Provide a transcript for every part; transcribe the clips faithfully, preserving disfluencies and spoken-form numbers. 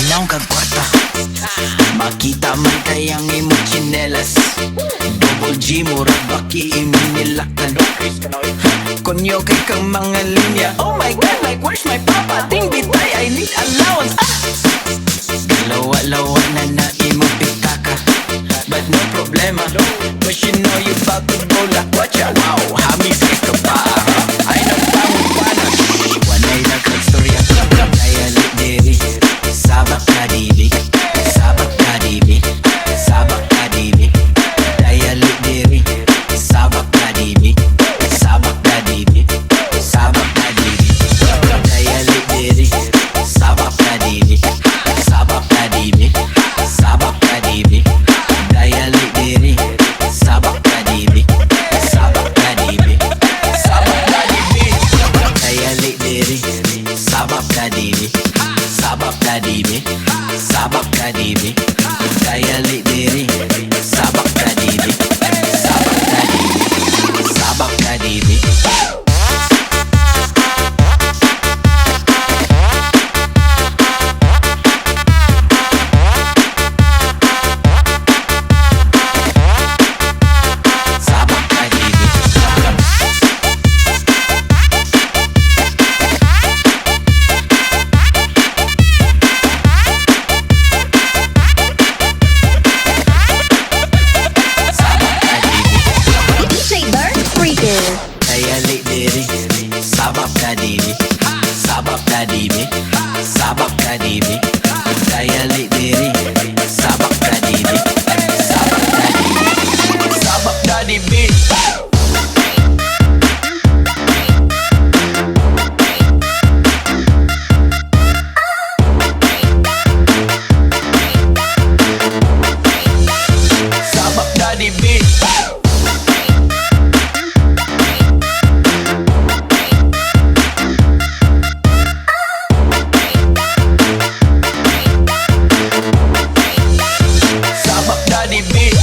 Naong kag kwarta, makita man kayang imong tsinelas. Double G, murag baki imong nilaktan. Kunyo kay kang mga linya. Oh my God, like, where's my papa? Ding bitay, I need allowance. Ah! Lawa-lawa na na imong pitaka. But no problema, 'cause you know you bout to go like watcha. Wow, hamis ka pa. Ay, nagbangon pa na. Wanay nagkagstorya. Kaya lidiri. Sabak ka dibi. Sabak ka dibi. Sabak ka dibi. Kaya lidiri. Sabak ka dibi. Sabak ka dibi. Sabak ka dibi. Kaya lidiri. Sabak ka dibi. Sabak ka dibi. Sabak ka dibi. Kaya lidiri. Sabak ka dibi. Sabak ka dibi. Sabak ka dibi. Kaya lidiri. Sabak ka dibi. Sabak ka dibi. Sabak ka dibi. Kaya lidiri. Sabak ka dibi. Sabak ka dibi. Sabak ka dibi. Sabak ka dibi. Sabak ka dibi. D J Dark Freaker. Kaya lidiri, sabak ka dibi, sabak ka dibi, sabak ka dibi. Kaya lidiri, sabak ka dibi, sabak ka dibi, sabak ka dibi. Sabak ka dibi. Sabak Daddy Beat.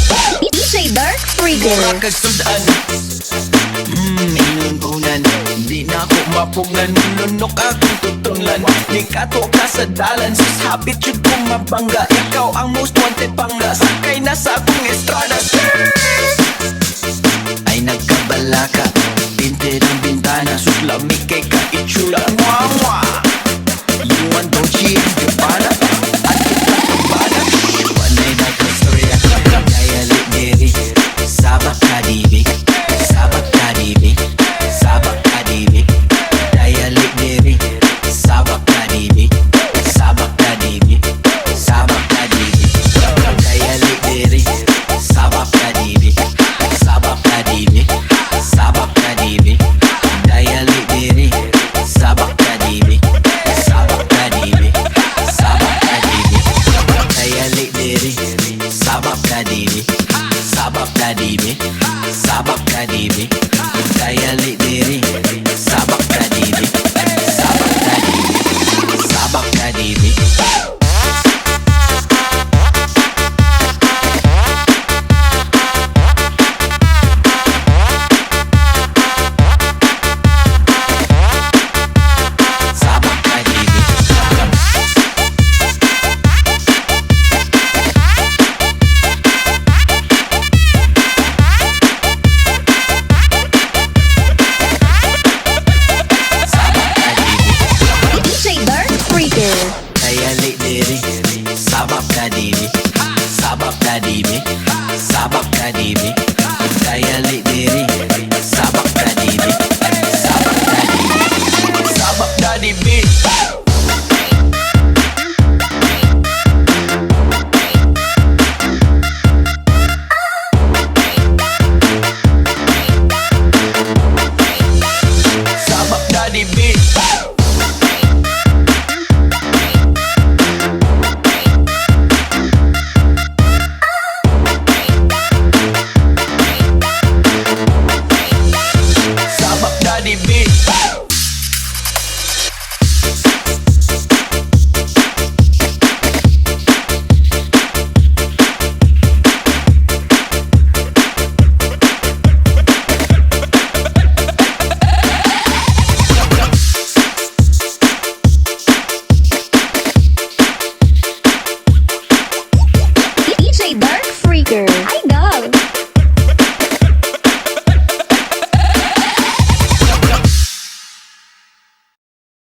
D J Dark Freaker. Mura kag sud-an. Mm, inununan. Di na ako mapugnan. Lunok akong tutunlan. Di ka to ka sa dalan. Sus, hapit yun kung mabangga. Ikaw ang most wanted pangga. Sakay na sa akong estrada. Ay nagkabalaka, pinti ng bintana. Sus, lami kay ka itsura. Ang